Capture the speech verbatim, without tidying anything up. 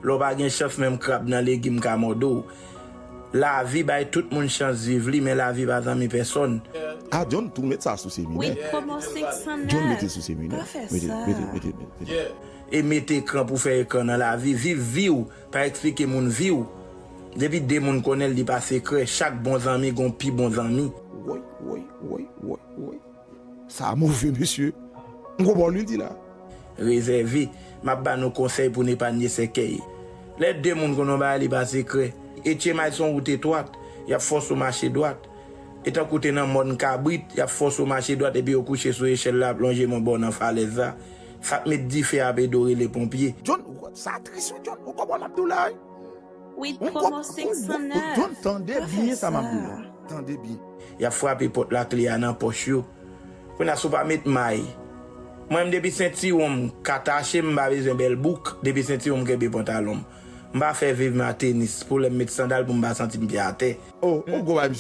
Lè w pa gen chans, menm krab nan legim ka mòde w. Lavi bay tout moun chans viv li, men lavi pa zanmi pèsonn. Ah, John tou met sa sou seminè. John mete sou seminè. Mete, mete, mete, mete. E mete ekran pou fè ekran nan lavi. Viv vi w, pa eksplike moun vi w. Depi de moun konnen l, li pa sekrè. Chak bon zanmi gon pi bon zanmi. Woy, woy, woy, woy, woy. Sa move, mesye. M konprann li di la. Rezève. M ap ba nou konsèy pou n epanye sèkèy. Lè de moun konn yon bagay, li pa sekrè. Etchemay se yon wout etwat, y ap fòse w mache dwat. E tankou w te nan mòn kabrit, y ap fòse w mache dwat epi yo kouche sou echèl la ap lonje men w ba w nan falèz la. Sa k met dife a ap ede w rele ponpye. John, sa tris wi John, ou konprann m ap di w la wi. Wi, kòman se san nèf? John, tande byen sa m ap di w la. Tande byen. Y ap frape pòt lakle a nan pòch yo. Kounye a si w pa met may. Mwen menm depi sentiwon m ka tache m pa bezwen bèl bouk, depi sentiwon m kenbe pantalon m. M pa fè viv m a tenis, pou lè m met sandal pou m pa santi m pye atè. Oh, ou gwo bay misye.